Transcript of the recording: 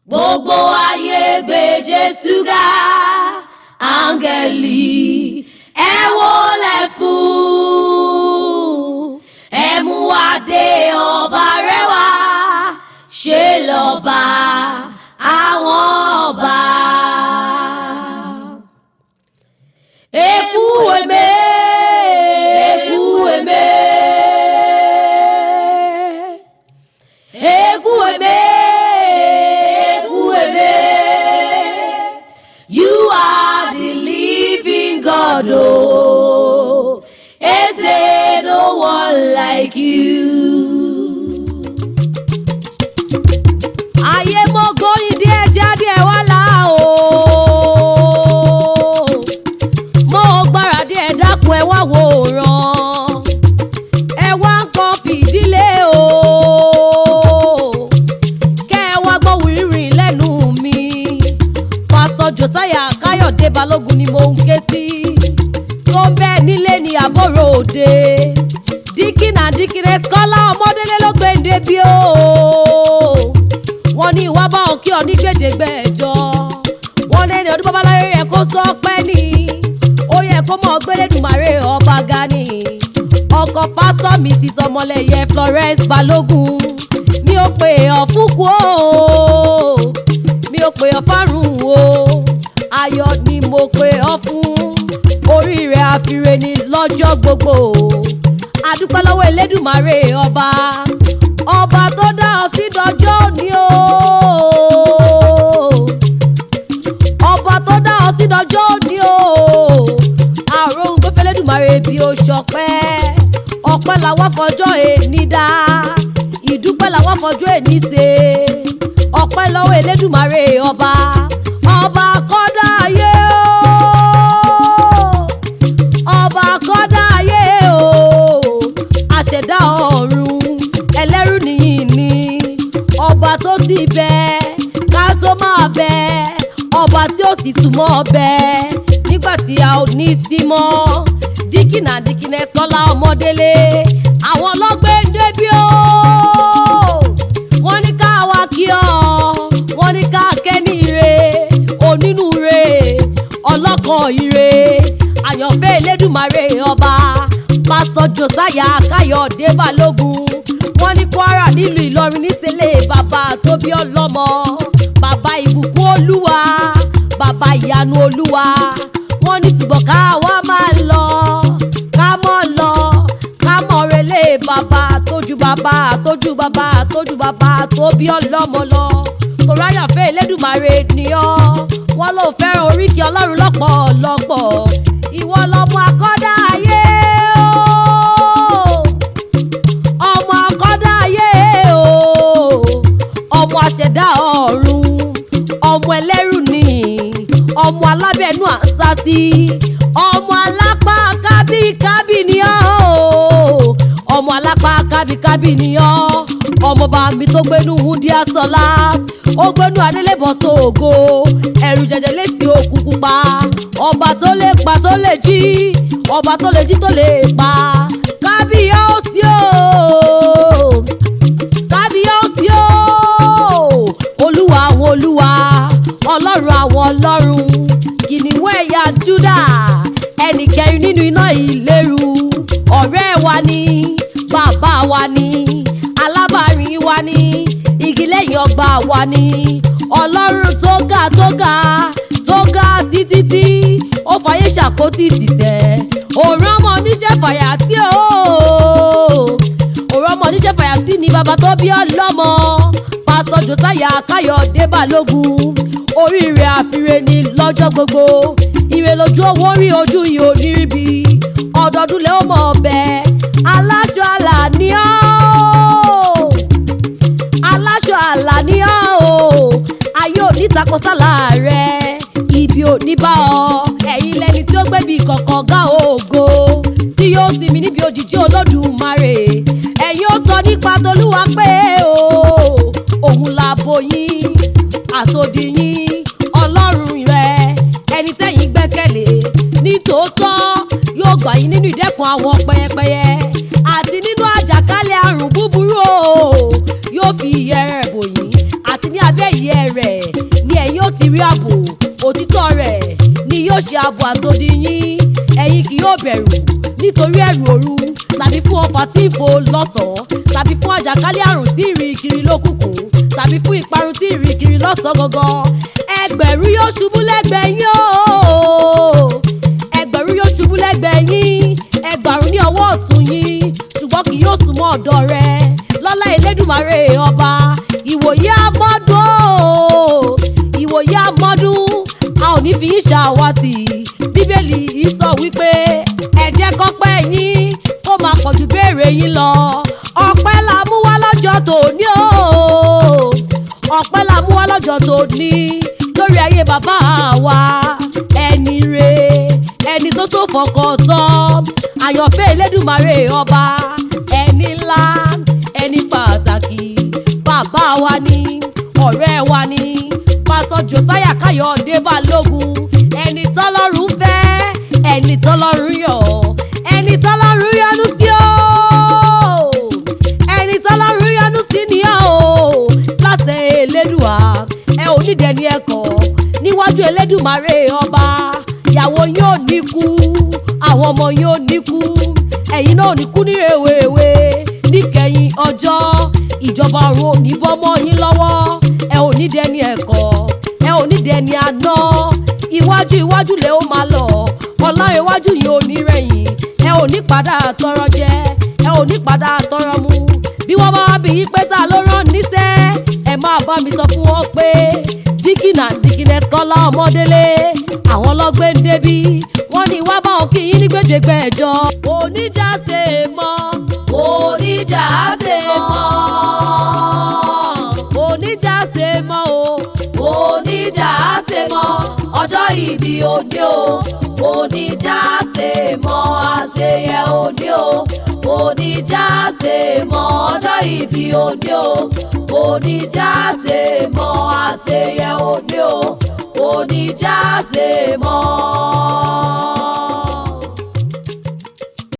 Gbogbo ayé gbé Jésù ga, áńgẹ́lì ẹ wólẹ̀ fún. Ẹ mú adé ọba rẹ̀ wá, ṣe lọ́ba àwọn ọba. Eku eme, eku eme, eku eme, eku eme. You are the living God, oh. Is there no one like you? Ayé mo góyin díẹ̀ jáde ẹ̀ wá là o. Mo gbáradì ẹ̀ dákun ẹ̀ wá wòran. Ẹ wá nǹkan fìdílé o. Kẹ́ ẹ wá gbọ́ wìrìrìn lẹ́nu mi. Pásítọ̀ Josiah Káyọ̀dé Balógun ni mo ń ké sí. Tó ń bẹ́ẹ̀ nílé ní àbúrò òde. Díkìnà Díkìnà Kọ́lá Ọmọdélé ló gbé ń débi o. Wọ́n ní ìwà bá òkè ọ ní gbèdégbèjọ. Wọ́n lé ní ọdún babaláyé yẹ kó sọ pé ní. Ó yẹ kó mọ̀ gbélédùmarè ọba ga ni. Ọkọ pásítọ̀ mi ti sọmọlẹ́yẹ Florence Balógun. Mi ò pè ọ́ fúnkú o. Mi ò pè ọ́ fárùn o. Ayọ̀ ni mo pè ọ́ fún. Orí rẹ̀ àfiré ni lọ́jọ́ gbogbo. Adúpẹ́ lọ́wọ́ Elédùmarè ọba. Ọba tó dá ọ sí dọjọ́ òní o. Ọba tó dá ọ sí dọjọ́ òní o. Àrùn ohun gbẹ́fẹ́ Elédùmarè bí ó ṣọpẹ́. Ọpẹ́ làwọn fọjọ́ èní dá. Ìdúpẹ́ làwọn fọjọ́ èní ṣe. Ọpẹ́ lọ́wọ́ Elédùmarè ọba. Ọba kọ́dá ayé o. Ọba kọ́dá ayé o. Àṣẹ̀dá ọ̀run ẹlẹ́rù nìyí ni. Ọba tó ti bẹ ká tó máa bẹ. Ọba tí ó sì túmọ̀ bẹ nígbà tí a ò ní sí mọ́. Díkìnà Díkìnà Kọ́lá Ọmọdélé àwọn ọlọ́gbẹ́ ń débi o. Wọ́n ní ká wá kí ọ, wọ́n ní ká kẹ́ni ire, onínúure, ọlọ́kàn ire, àyànfẹ́ Elédùmarè ọba, Pásítọ̀ Josiah Káyọ̀dé Balógun. Wọ́n ní Kwara nílùú Ìlọrin níṣẹ́lẹ̀ bàbá tó bí ọlọ́mọ, bàbá ìbùkún Olúwa, bàbá ìyanu Olúwa. Wọ́n ní ṣùgbọ́n ká wá máa lọ, ká mọ̀ lọ, ká mọ̀ relé bàbá tójú bàbá tójú bàbá tójú bàbá tó bí ọlọ́mọ lọ. Torí àyànfẹ́ Elédùmarè ni ọ́, wọ́n ló fẹ́ràn oríkì Ọlọ́run lọ́pọ̀lọpọ̀. Ìwọ lọmọ akọ́dá ayé o. Ọmọ akọ́dá ayé o. Ọmọ àṣẹ̀dá ọ̀run, ọmọ ẹlẹ́rù ni, ọmọ alábẹ́nú àṣàṣì, ọmọ alápá kábíkábí ni ọ́ o. Ọmọ alápá kábíkábí ni ọ́. Ọmọọba mi tó gbénú Wúndíá Sọlá, ó gbénú Adélébọ̀ sóògo, ẹ̀rù jẹjẹ létí òkú pupa. Ọba tó lè pa tó lè jí, ọba tó lè jí tó lè pa. Kábíyèsí o, kábíyèsí o, olúwa àwọn olúwa, ọlọ́run àwọn ọlọ́run, kìnìún ẹ̀yà Júdà, ẹnì kẹrin nínú iná ìléru, ọ̀rẹ́ wa ni, bàbá wa ni, alábàárìn wa ni, igi lẹ́yìn ọgbà wa ni, ọlọ́run tó ga tó ga tó ga títí tí ó fàyè ṣàkótì tìtẹ̀, òrán ọmọ oníṣẹ́ fàyà tí o, òrán ọmọ oníṣẹ́ fàyà tí ni bàbá tó bí ọlọ́mọ, Pásítọ̀ Josiah Káyọ̀dé Balógun. Orí rẹ̀ àfiré ni lọ́jọ́ gbogbo. Ire lójú owó rí ojú yìí ò ní ríbi. Ọdọọdún lẹ ó mọ̀ ọbẹ̀. Aláṣọ àlà ni ọ́ o. Aláṣọ àlà ni ọ́ o. Ayé ò ní tako sálà rẹ̀. Ibi ò ní bá ọ. Ẹ̀yin lẹni tí ó gbébi kọ̀ọ̀kan gá ògo. Tí yóò sinmi níbi òjìji Olódùmarè. Ẹ̀yin ó sọ nípa tolúwa pé o. Òun làbò yín, àtòdì yín, Ọlọ́run rẹ̀, ẹni tẹ́yin gbẹ́kẹ̀lé. Ní tòótọ́, yóò gbà yín nínú ìdẹ́kun àwọn pẹyẹpẹyẹ àti nínú àjàkálẹ̀ àrùn búburú o. Yóò fi ìyẹ́ rẹ̀ bò yín. Àti Àti ní abẹ́ ìyẹ́ rẹ̀ ni ẹ̀yin ó ti rí ààbò. Òtítọ́ rẹ̀ ni yóò ṣe ààbò àtòdì yín. Ẹ̀yin kì yóò bẹ̀rù nítorí ẹ̀rù òru, tàbí fún ọfà tí ń fò lọ́sàn-án, tàbí fún àjàkálẹ̀ àrùn tí ń rìn kiri lókùnkùn, tàbí fún ìparun tí ń rìn kiri lọ́sàn-án gangan. Ẹgbẹ̀rún yóò ṣubú lẹ́gbẹ̀ẹ́ yín o, ẹgbẹ̀rún yóò ṣubú lẹ́gbẹ̀ẹ́ yín, ẹgbàrún ní ọwọ́ ọ̀tún yín, ṣùgbọ́n kì yóò súnmọ́ ọ̀dọ̀ rẹ. Lọ́lá Elédùmarè ọba, ìwòye àmọ́dún o, ìwòye àmọ́dún, a ò ní fi yín ṣàwátì. Bíbélì yìí sọ wípé ẹ jẹ́ kọ́pẹ́ yín kó máa pọ̀ ju béèrè yín lọ. Ọpẹ́ la mú wá lọ́jọ́ tòní o, ọpẹ́ la mú wá lọ́jọ́ tòní lórí ayé bàbá wa, ẹni re, ẹni tó tó fọkàn tán, àyànfẹ́ Elédùmarè ọba, ẹni ńlá, ẹni pàtàkì, bàbá wa ni, ọ̀rẹ́ wa ni, Pásítọ̀ Josiah Káyọ̀dé Balógun, ẹni tọ́lọ́run fẹ́, ẹni tọ́lọ́run yọ̀, ẹni tọ́lọ́run yọ́nú sí o, ẹni tọ́lọ́run yọ́nú sí ni ọ́ o. Láṣẹ Elédùà, ẹ ò ní dẹni ẹ̀kọ́ níwájú Elédùmarè ọba. Ìyàwó yóò ní kú, àwọn ọmọ yóò ní kú, ẹ̀yin náà ò ní kú ní rèwerèwe. Níkẹyìn ọjọ́, ìjọba ọ̀run ò ní bọ́ mọ́ yín lọ́wọ́. Ẹ ò ní dẹni ẹ̀kọ́, ẹ ò ní dẹni àná. Iwájú iwájú lẹ ó máa lọ, ọlá iwájú yìí ò ní rẹ̀yìn. Ẹ ò ní padà tọrọ jẹ, ẹ ò ní padà tọrọ mu. Bí wọ́n bá wá bí yín pé ta ló rán níṣẹ́, ẹ máa bá mi sọ fún wọn pé Deacon and Deaconess Kọ́lá Ọmọdélé, àwọn ọlọ́gbẹ́ ń débí, wọ́n ní wá bá wọn kí yín ní gbèdégbèjọ. Oníjà ṣe mọ́, oníjà ṣe mọ́, oníjà ṣe mọ́ o, oníjà ṣe mọ́, ọjọ́ ìbí òní o, oníjà ṣe mọ́, àṣeyẹ òní o, oníjà ṣe mọ́, ọjọ́ ìbí òní o, oníjà ṣe mọ́, àṣeyẹ òní o, oníjà ṣe mọ́.